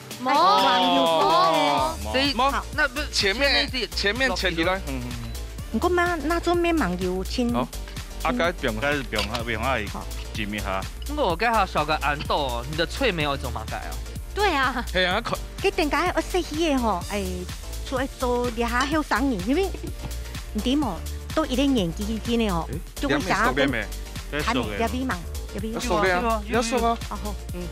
哎，有熟的。哦。所以，好。那不是前面，前面切起來，嗯，嗯，嗯。毋過嘛，那做面蠻有清。好。 啊，該放，該是放下，放下去浸一下。毋過𠊎該下小个恁多哦，你的脆梅愛做麼个哦？對啊。係啊，可佢等下愛食起个吼，哎，出來做這下後生人，因為你知無，到一个年纪去呢吼，诶，就会想要跟两面熟的没？要熟的。还没，也未忙，也未忙。要熟的啊，有有要熟啊。哦吼，嗯，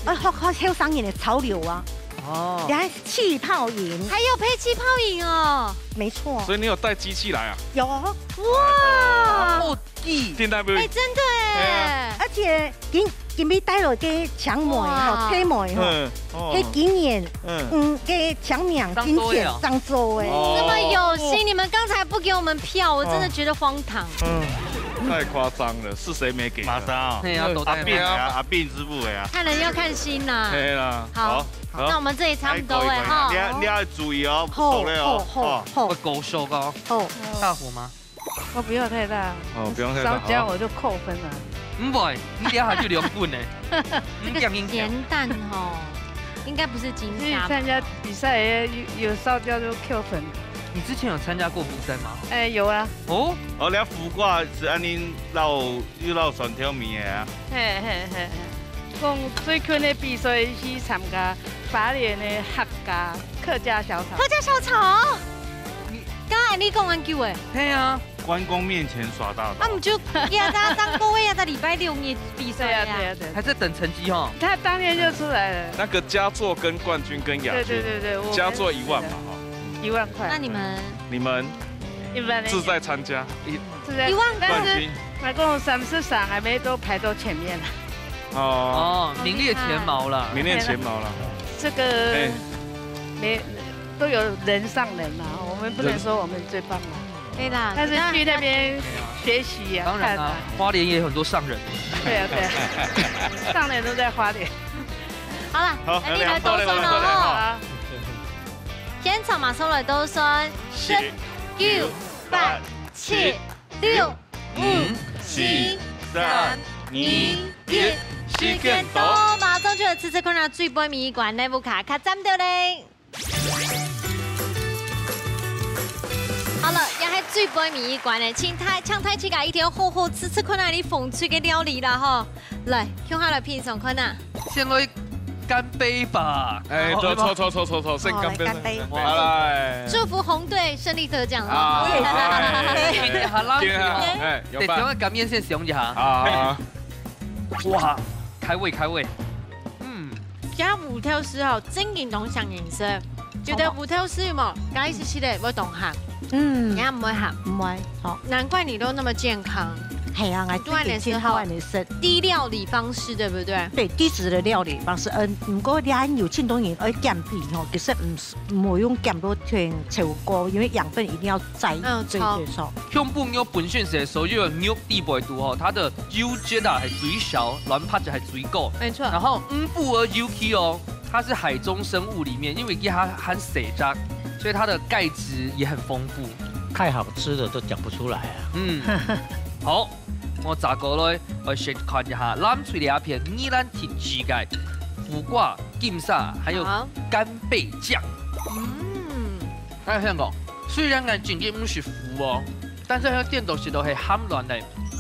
啊，好好后生人的潮流啊，哦，人家气泡饮，还有配气泡饮哦，没错，所以你有带机器来啊？有，哇！不低，现在不是哎，真的哎哎，而且今今日带了个强妹哇吼，青妹吼，嗯，哦迄今年嗯，嗯，个强妹金钱上座哎，哦这么有心，你们刚才不给我们票，我真的觉得荒唐。嗯，太夸张了，是谁没给的？马上啊，嘿啊，都阿斌啊，阿斌师傅的啊，看人要看心呐。对啦，好好，那我们这里差不多哎可以可以哈你。要你要注意哦，不吼熟了哦。吼吼吼够熟高，吼，大火吗？吼，不用太大，好。少加我就扣分了。唔会，你等下还去两分呢。这个咸蛋哦，应该不是金沙吧？去参加比赛也有有烧焦就扣分。你之前有参加过比赛吗？哎，有啊。哦，哦，你苦瓜是安尼老又老酸挑面的啊？嘿嘿嘿嘿。讲最近的比赛去参加花莲的客家客家小炒。客家小炒，刚才你讲完久哎，嘿啊，关公面前耍大刀。那我们就也在上个月也在礼拜六日比赛对呀对呀。呀对。还在等成绩哈。他当天就出来了。那个佳作跟冠军跟亚对军，对对对，我们佳作一万嘛哈，一万块。那你们你们一万志在参加，是在一万块但是冠军那共三十场还没都排到前面了。哦，哦，名列前茅了。名列前茅了。这个哎没都有人上人嘛，我们不能说我们最棒嘛。对啦，但是去那边学习啊，当然啦看啊，，花莲也有很多上人。对啊对啊，上人都在花莲。好了，好那你来多说来两道来两道来哦。啊，现场马上来多说，十九八七六五四三二一，时间到，马上就来试试看啊，最尾一关礼物卡，卡站到嘞。 好了，也係最尾一關咧，請大請大自家一定要好好試試看啊，你風趣个料理啦吼。來，共下來品嚐看啊。先來乾杯吧。哎，好走，走走走走走，先乾杯，好來乾杯好來，祝福紅隊順利得獎啊，哦。一定要拉今天好，哎，有得辦先乾面先想一下。啊，哇，開胃開胃。嗯，加五條絲哦，正經當像顏色，覺得五條絲有無？加一些些的，會當鹹，嗯你，還毋會鹹。毋會，好，難怪你都那麼健康。係啊，我做完的時候最近健康的食，低料理方式，對不對？對，低脂的料理方式，嗯，毋過你還有盡多人愛減肥吼，其實毋毋好用減到忒超過，因為養分一定要在，嗯，對超對超，香檳肉本身係所有肉底背肚吼，它的油脂啊係最少，卵白質係最高。沒錯。然後五步而U Q哦，它是海中生物裡面，因為它很細隻，所以它的鈣質也很豐富。太好吃了都講不出來啊。嗯，好，我再過來，我先看一下藍隊這片，宜蘭特製个苦瓜、金沙，還有好，干貝醬。嗯，大家想講，雖然講真正毋係苦哦，但是佢顛倒食到係鹹卵个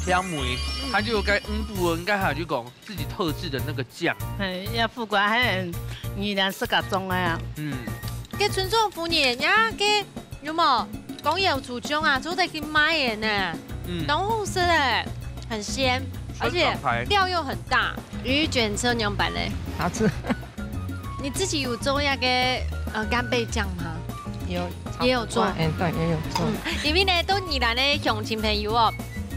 甜味，還有該五步哦，應該還有講自己特製的那個醬。哎，要苦瓜還宜蘭自家種个啊。嗯該村長夫人呀，該有無？講有主張啊，做得去賣个呢，嗯，當好食嘞，很鮮，而且料又很大。魚捲車仰般嘞？好吃。你自己有做那個呃干貝醬嗎？有也有做。哎，對，也有做。嗯，因為呢，到宜蘭个鄉親朋友哦，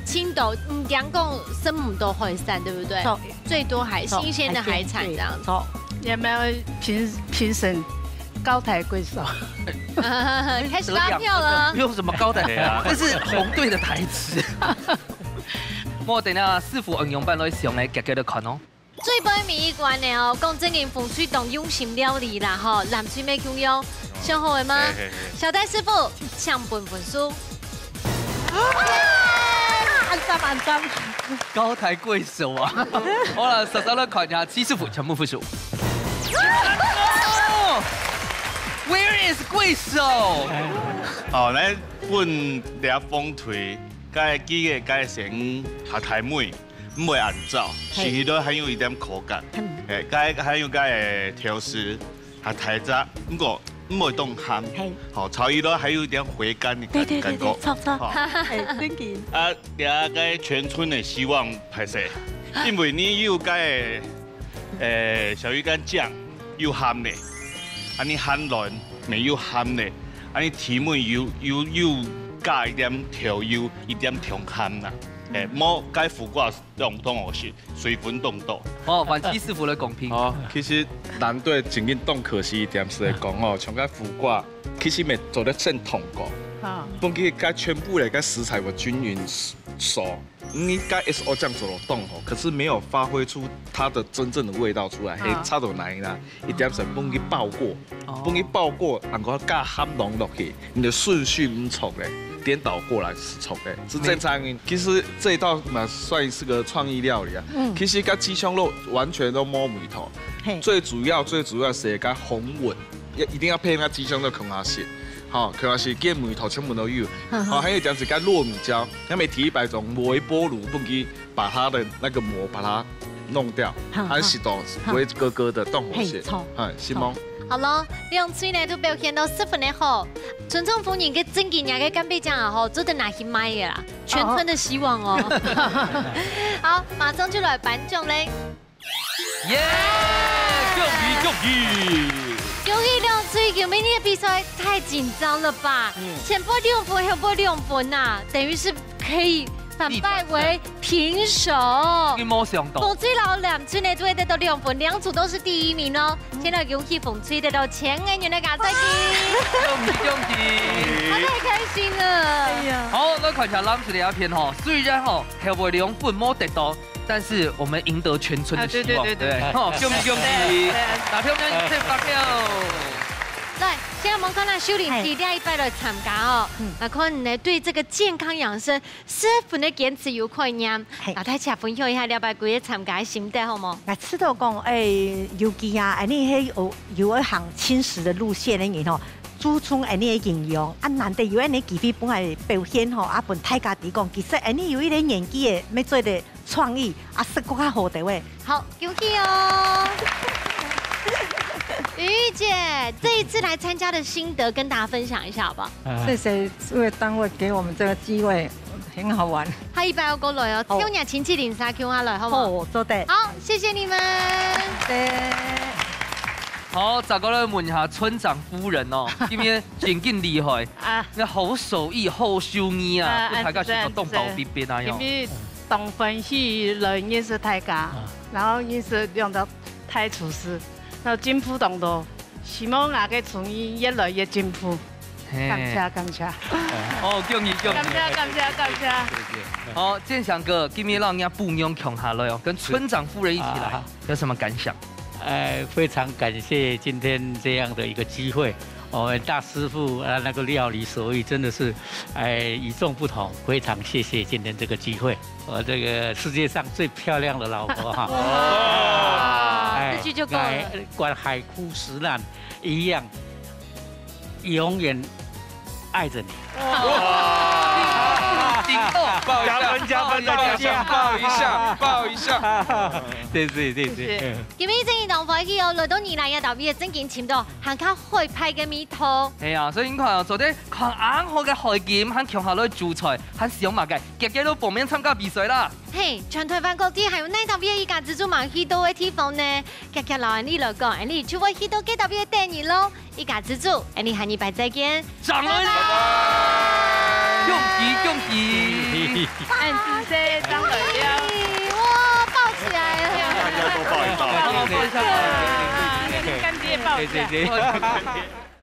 盡多毋驚講食毋到海產，對不對？錯最多海新鮮的海產這樣子。錯，有沒有評評審高抬貴手？開始拉票了不。用什麼高抬，對啊這是紅隊的台詞。莫等下師傅仰般來想來，給給的看哦。最尾尾一關呢哦，講真个，紅隊當用心料理啦吼，藍隊乜共樣，想好了嗎？嘿嘿嘿小戴師傅，請分分數。安心安心。高抬貴手啊！好了，稍稍來看一下，七師傅全部分數。Where is 貴手？好，來分這紅隊，該幾個該先下台尾，毋會恁早，嘿是佢都還有一點口感，嗯哎，該還有該个調食，下太早，毋過毋會當鹹。嘿。好，炒一落還有一點回甘的感，對，對，對，感覺。對，著，著。好。嘿，正經。啊，這個全村个希望，歹勢，因為你有該个，呃，小魚乾醬，有鹹个，啊，你鹹卵乜有鹹个，啊，你甜味有，有，有加一點調油，一點重鹹啦。欸，嗯。無該苦瓜 當，當好食，水分當多。哦，萬基師傅來公平。哦，其實藍隊正經當可惜一點係來講哦，像該苦瓜，其實乜做得先燙過。啊。分佢該全部个該食材會均勻熟。你該S O醬做到當好，可是沒有發揮出它的真正的味道出來，哦。嘿，差到哪裡呢？一點係分佢爆過，哦。分佢爆過，然後加鹹濃落去，你的順序毋著咧，顛倒過來係著个，係正常个。其實這一道嘛算是個創意料理啊。嗯。其實該雞胸肉完全都無味道，嘿。最主要最主要係該紅穩，要，一定要配那雞胸肉共下食，好，共下食，該味道全部都有。好，還有一點係該糯米椒，那麼提一百種微波爐，分佢把它的那個膜把它弄掉，好，還係都不會咯咯的，當好食。嘿，著。哎，係無？好咯，兩隊呢都表現到十分个好。村長夫人个正經个干貝醬啊吼，做得拿去賣个啦，全村的希望哦。好，馬上就來頒獎咧。耶！恭喜恭喜！恭喜兩隊，今晡日个比賽太緊張了吧？嗯。前半兩分，後半兩分吶，等於是可以反敗為平手。你無想到。紅隊摎藍隊呢，都會得到兩分，兩組都是第一名哦。現在恭喜紅隊得到千元个加菜金。恭喜恭喜！他太開心了。哎呀。好，來看一下藍隊个一片吼，雖然吼，後尾兩分無得到，但是我們贏得全村的希望，啊，對，對，對，對。對，吼，恭喜恭喜！對，對。大家恭喜發票。來，現在我們看到秀玲姐，嘿。第一擺來參加哦，嗯。那看你呢，對這個健康養生 十分个堅持有概念。嘿。摎大家分享一下這擺歸個參加个心得，好無？𠊎知道講，欸，尤其啊，恁呢係有，有愛行輕食个路線个人吼，注重恁呢个營養，啊，難得有恁呢機會分𠊎表現吼，啊，分大家知講，其實恁呢有一個年紀个，乜做得創意，啊，食過較好个話。好，恭喜哦！雨玉姐，這一次來參加的心得跟大家分享一下好不好？謝謝主辦單位給我們這個機會， 很好玩。下一擺愛過來哦，好。叫若親戚鄰舍共下來，好無？好，做得。好，謝謝你們。對。好，再過來問一下村長夫人哦，今日正經厲害，啊。那好手藝、好手藝啊，啊，對大家食到當飽飽啊喲。今日當歡喜來認識大家，啊。然後認識兩個大廚師，然後進步當多，希望𠊎个廚藝越來越進步。 嘿。感謝，感謝。哦，恭喜，恭喜。感謝，感謝，感謝。謝謝。好，建祥哥，今日摎若餔娘共下來哦，跟村長夫人一起來，啊。有什麼感想？哎，非常感謝今天這樣的一個機會。我們大師傅啊，那個料理手藝真的是，哎，與眾不同，非常謝謝今天這個機會。我這個世界上最漂亮的老婆哈。哇，哎，這句就夠了。哎，管海枯石爛一樣， 永遠愛著你。哇！頂到，抱一下，加分，加分，抱一下，抱一下，抱一下。謝謝，謝謝。今日真經當歡喜哦，來到宜蘭這搭位个正經尋到還較海派个味道。係啊，所以你看哦，做得看恁好个海景，還共下來煮菜，還想麼个？遽遽都報名參加比賽啦！嘿，全台灣各地還有哪搭位个一家之煮嘛去到个地方呢？遽遽摎𠊎俚來講，𠊎俚就會去到該搭位个等你囉。 一家之煮，𠊎俚下禮拜再見。掌聲！拜拜！恭喜恭喜！恁仔細，掌聲！哇，抱起來了！大家都抱一抱。抱一下，抱一下。啊，跟乾爹抱一下。對，對，對。